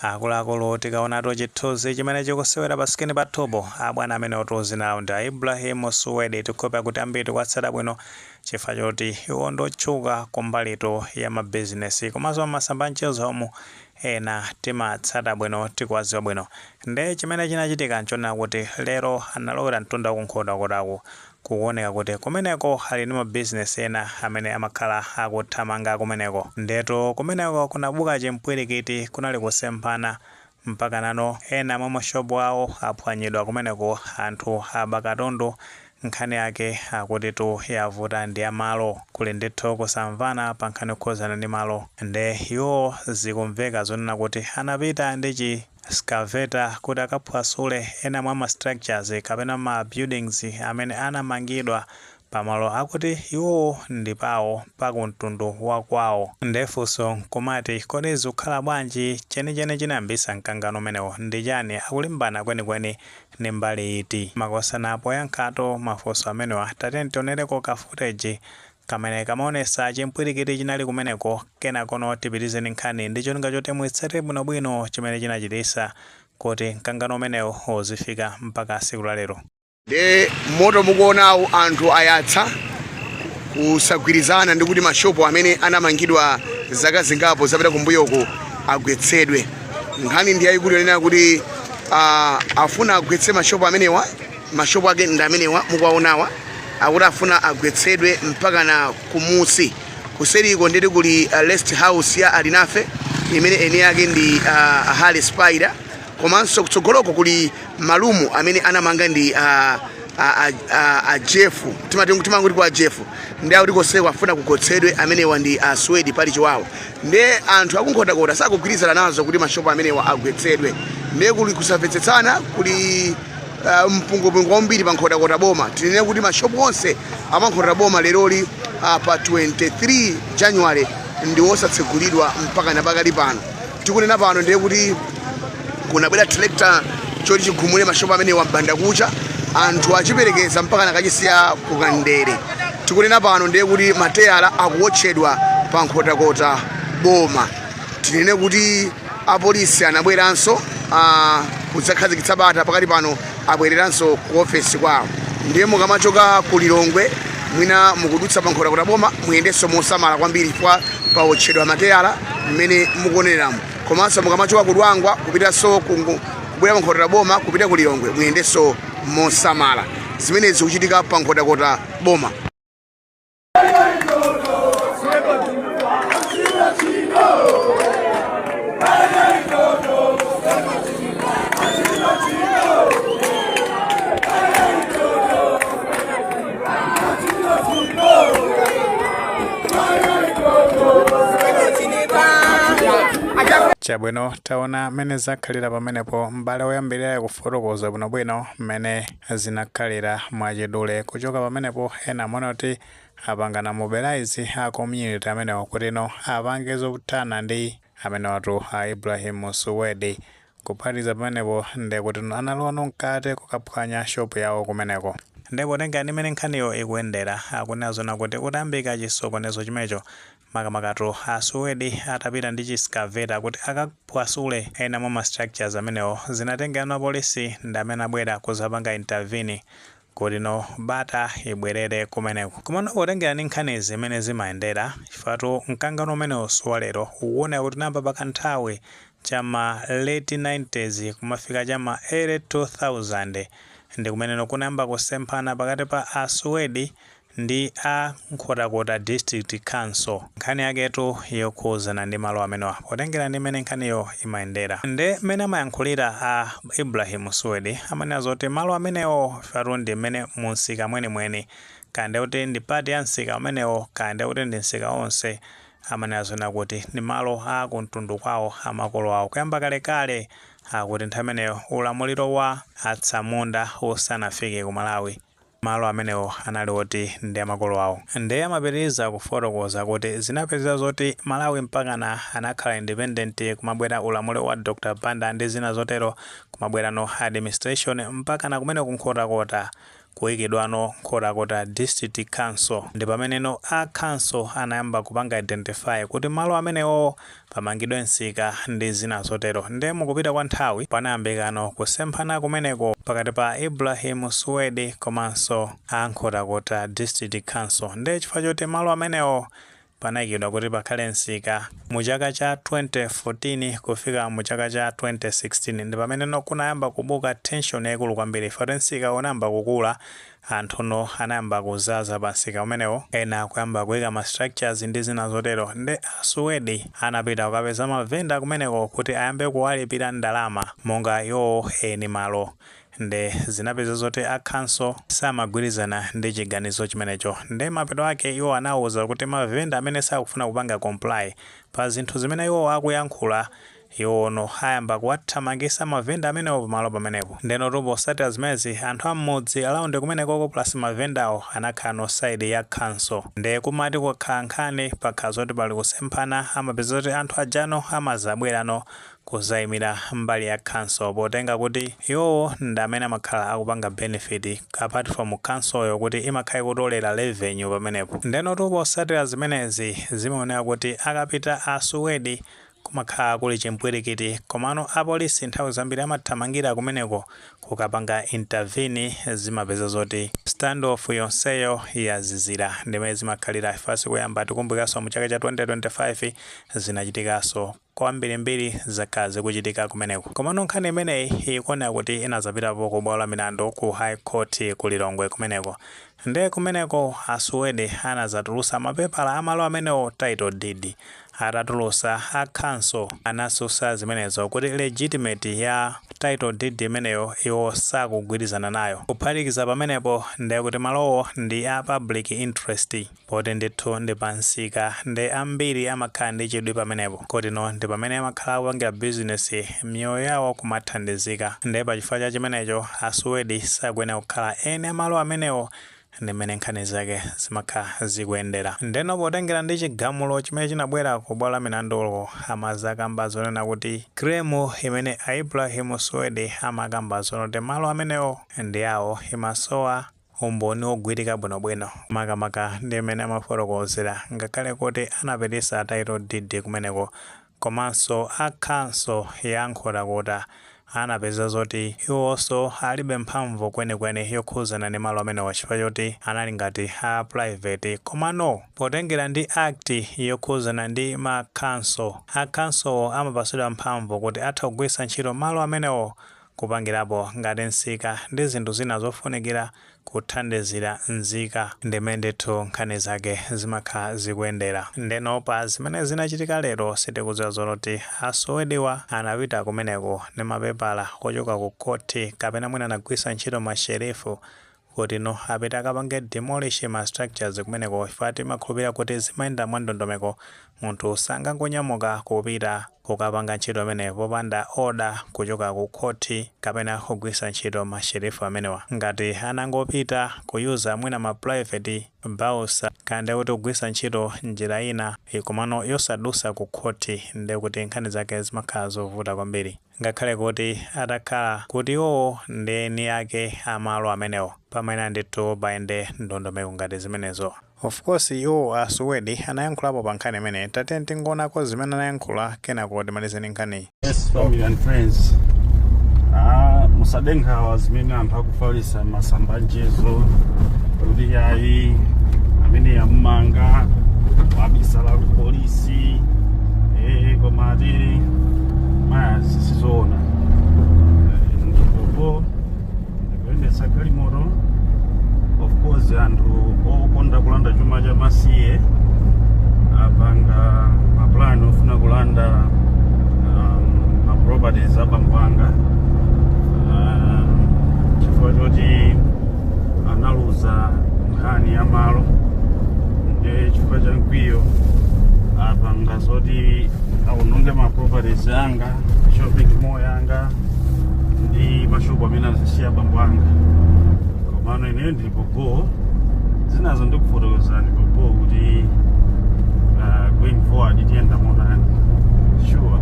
Akuluakulu, tikaonatu chithunzi chimene chikusewera pa screen pathupo, abwana amene otiuzinawo ndi a Ibrahim Suwedi. Tikhopa kuti ambiri tikuwatsata bwino chifukwa choti iwo ndotchuka kumbalitu ya mabizinesi komanso masamba mchezo omwe ena timatsata bwino, tikuwadziwa bwino. Nde chimene chinachitika nchonena kuti lero analowera mtunda wakuNkhotakota. Kukuoneka kuti kumeneko ali ndi mabizinesi ena amene amakhala akuthamanga kumeneko. Ndetu kumeneko kunabuka chimpwirikiti, kunali kusemphana mpaka nano ena mwa mashopu awo aphwanyidwa kumeneko, anthu aba katundu. Nkhani yake akuti tu yavuta ndi amalo. Kuli ndithu kusamvana pa nkhani yokhuzana ndi malo. Nde iwo zikumveka zonena kuti anapita ndi chi excavator kuti akaphwasule ena mwa ma structures kapena ma buildings amene anamangidwa pamalo akuti iwowo ndi pawo pakumtundu wa kwawo. Ndefunso nkumati, kodi zikukhala bwanji? Chenicheni chinayambisa mkangano umenewo ndi chani? Akulimbana kwenikweni ndi mbali iti? Makosana, poyankhatu mafunso amenewa, tatiyeni tionereko ka footage kamene kamaonesa chimpwirikiti chinali kumeneko, kenakono tipitizeni nkhani ndi cholinga choti muitsate bwinobwino chimene chinachitisa kuti mkangano umenewo uzifika mpaka tsiku la lero. Nde moto mukuonawu anthu ayatsa kusagwirizana ndi kuti mashopu amene anamangidwa zaka zingapo zapita kumbuyoko agwetsedwe. Nkhani ndi yayikulu yonena kuti afuna agwetse mashopu amenewa. Mashopu ake ndi amenewa mukuwaonawa, akuti afuna agwetsedwe mpaka na kumusi. Kuseriko nditi kuli rest house ya Alinafe imene eni yake ndi Harry Spider, komanso kutsogoloko kuli malumu amene anamanga ndi a Jeff, timati timangoti kwa Jeff. Ndi akuti koseko afuna kugwetsedwe. Amenewa ndi a Swedi pali chiwawa. Nde anthu akuNkhotakota sakugwirizana nazo kuti mashopu amenewa agwetsedwe. Nde kuli kusamvetsetsana, kuli mpungwepungwe kwambiri pa Nkhotakota boma. Tinene kuti mashopu onse amaNkhotakota boma leroli pa 23 January ndi wosatsegulidwa mpaka napakali pano tikunena pano. Ndiye kuti kunabwera tractor choti chigumule mashopu amenewa mbanda kucha, anthu achiperekeza mpaka nakachisiya kukandere. Tikunena pano ndiye kuti mateyala akuwotchedwa pa Nkhotakota boma. Tinene kuti apolisi anabweranso kudzakhazikitsa bata. Pakati pano abwereranso ku ofesi kwawo. Ndiye mukamachoka ku Lilongwe, mwina mukudutsa pa Nkhotakota boma, muyendenso mosamala kwambiri chifukwa pawotchedwa mateyala mmene mukuoneramo. Komanso mukamachoka ku Dwangwa kupitanso kubwera pa Nkhotakota boma kupita ku Lilongwe, muyendenso mosamala. Zimenezi zikuchitika pa Nkhotakota boma. Chabwino, taona mmene zakhalira pamenepo. M'bale woyambirira kufotokoza bwinobwino mmene zinakhalira mwachidule. Kuchoka pamenepo ena amaona kuti apangana mobilize a community amenewo kuti no apange zothana ndi amenewatu a Ibrahim Suwedi. Kuphatikiza pamenepo, ndekuti analowa mkati kukaphwanya shopu yawo kumeneko. Ndipo tengani mmene nkhaniyo ikuyendera, akunena zona kuti kutambika chisokonezo chimenecho, makamakatu a Suwedi atapita ndi chi excavator kuti akaphwasule ena mwa ma structures amenewo, zinatengera apolisi ndi amene abwera kuzapanga intervene kuti no bata ibwerere kumeneko. Komano potengera ndi nkhani zimene zimayendera, chifukwa mkangano umenewo siwalero, ukuoneka kuti namba pakanthawi chama late 90s kumafika chama early 2000 ndi kumeneno kunayamba kusemphana pakati pa Asuwedi ndi a Nkhotakota District Council. Nkhani yaketu yokhuzana ndi malo amenewa, potengera ndi mmene nkhaniyo imayendera. Nde mmene amayankhulira a Ibrahim Suwedi, amanena zoti malo amenewo fatu ndi mmene munsika mwenimweni, kaya kuti ndi part ya msika umenewo, kaya kuti ndi msika onse, amanena zona kuti ndi malo a kumtundu kwawo, amakolo awo kuyamba kalekale. Akuti nthawi imeneyo ulamuliro wa atsamunda usanafike ku Malawi, malo amenewo anali oti ndi amakolo awo. Ndiye amapitiriza kufotokoza kuti zinapezeka zoti Malawi mpakana anakhala independent, kumabwera ulamuliro wa Dr Banda ndi zina zotero, kumabwerano administration mpakana kumene kuNkhotakota. Kuyikidwano Nkhotakota District Council, ndi pameneno a council anayamba kupanga identify kuti malo amenewo pamangidwe msika ndi zina zotero. Nde mukupita kwa nthawi panayambikano kusemphana kumeneko pakati pa Ibrahim Suwedi komanso a Nkhotakota District Council. Nde chifukwa choti malo amenewo panayikidwa kuti pakhale msika mu chaka cha 2014 kufika mu chaka cha 2016, ndi pameneno kunayamba kubuka tension yayikulu kwambiri, poti msika unayamba kukula, anthuno anayamba kuzaza pa msika umenewo, ena kuyamba kuyika ma structures ndi zina zotero. Nde Asuwedi anapita kukapeza mavenda kumeneko kuti ayambe kuwalipira ndalama monga iwowo eni malo. Nde zinapeza zoti a council samagwirizana ndi chiganizo chimenecho. Nde mapeto ake iwo anawuza kuti mavenda amene sakufuna kupanga comply pa zinthu zimene iwo akuyankhula, iwono ayamba kuwathamangisa mavenda amenewo pamalo pamenepo. Ndeno posatira zimenezi, anthu am'mudzi around kumenekoko plus mavendawo anakhala no side ya council. Nde kumati kukhala nkhani, pakhala zoti pali kusemphana, amapeza zoti anthu ajano amazabwerano kuzayimira mbali ya council, potenga kuti iwowo ndi amene amakhala akupanga benefit apart from council yo kuti imakhala ikutolera revenue pamenepo. Ndeno posatira zimenezi zimaoneka kuti akapita Asuwedi kumakhala kuli chimpwirikiti, komano apolisi nthawi zambiri amathamangira kumeneko kukapanga intervene, zimapeza zoti standoff yonseyo yazizira. Ndimene zimakhalira ifasi kuyamba. Tikumbukiranso mu chaka cha 2025 zinachitikanso kwambirimbiri, zakhala zikuchitika kumeneko. Komano nkhani imeneyi ikuoneka kuti inazapitapo ku bwalo la milandu ku High Court ku Lilongwe kumeneko. Nde kumeneko Asuwede anazatulusa mapepala amalo amenewo, title deed. Atatulusa, a council anasusa zimenezo kuti legitimate ya title deed imeneyo iwo sakugwirizana nayo. Kuphatikiza pamenepo, ndiye kuti malowo ndi a public interest, poti ndithu ndi pansika, ndi ambiri amakhala ndi chidwi pamenepo, kotino ndi pamene amakhala akupangira bizinesi, miyoyo yawo kumathandizika. Ndiye pachifukwa cha chimenecho Asuwedi sakuyenera kukhala eni amalo amenewo. Ndi mmene nkhani zake zimakhala zikuyendera. Ndeno potengera ndi chigamulo chimene chinabwera ku bwalo la milandulo, amazakamba zonena kuti claim imene a Ibrahim Suwedi amakamba zonoti malo amenewo ndi awo imasowa umboni wogwirika bwinobwino, makamaka ndi mmene amafotokozera, ngakhale kuti anapitisa title deed kumeneko, komanso a council ya Nkhotakota anapeza zoti iwonso alibe mphamvu kwenikweni yokhuzana ndi malo amenewa chifukwa choti anali ngati a private. Komano potengera ndi act yokhuzana ndi ma council, a council amapasidwa mphamvu kuti atha kugwiritsa ntchito malo amenewo kupangirapo ngati msika ndi zinthu zina zofunikira kuthandizira nzika. Ndimene ndithu nkhani zake zimakhala zikuyendera. Ndeno pa zimene zinachitika lero, sitikudziwa zoti Asuwediwa anapita kumeneko ndi mapepala kuchoka ku khoti kapena mwina anagwiritsa ntchito masherifu kuti no apite akapange demolish ma structures kumeneko. Ife timakhulupirira kuti zimayenda mwa ndondomeko, munthu sangangonyamuka kupita kukapanga ntchito imeneyo popanda order kuchoka ku khoti kapena kugwiritsa ntchito masherifu amenewa. Ngati anangopita kuyuza mwina ma private bouncer, kandi kuti kugwiritsa ntchito njira ina komano yosadusa ku khoti, ndiye kuti nkhani zake zimakhala zovuta kwambiri, ngakhale kuti atakhala kuti iwowo ndi eni ake amalo amenewo, pamene ndithu payende ndondomeko ngati zimenezo. Of course, iwo Asuwedi anayankhulapo pa nkhani imene. Tate tingoonako zimene anayankhula, kenako timalizeni nkhaniyi. Yes, family and friends. Ah, musade nkhawa zimene anthu akufalisa masamba mchezo kuti yayi, amene yamumanga wabisala ku polisi, koma ati maya zisizoona. Ndipo ndikuyendetsa galimoto, of course anthu okonda kulanda chuma cha masiye apanga mapulani ofuna kulanda ma properties abambo anga, chifukwa choti analuza nkhani ya malo. Ndi chifukwa cha mkwiyo apanga zoti aononge ma properties anga, shopping mall yanga ndi mashopu amene anazisiya abambo anga. Komano ineyo ndili popo, zinazo ndikufotokozani popo kuti going forward tiyenda monani, sure.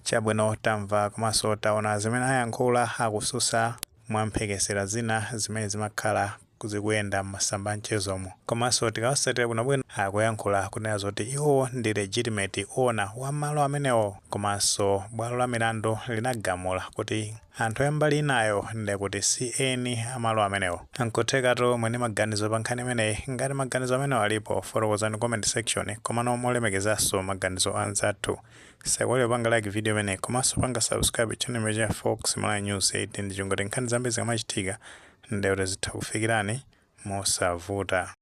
Chabwino, tamva komanso taona zimene ayankhula akususa Mwamphekesera zina zimene zimakhala zikuyenda m'masamba mchezomo, komanso tikawasatira bwinobwino, akuyankhula kunena zoti iwo ndi legitimate owner wa malo amenewo, komanso bwalo la milandu linagamula kuti anthu ambali inayo ndekuti si eni amalo amenewo. Nkuthekatu mwini maganizo pa nkhani imeneyi. Ngati maganizo amenewo alipo, fotokozani comment section, komano molemekezanso maganizo anzathu. Saiwale panga like video imeneyi komanso panga subscribe channel cha Fox Malawi News 8 ndi chingoti nkhani zambiri zikamachitika ndekuti zitha kufikirani mosavuta.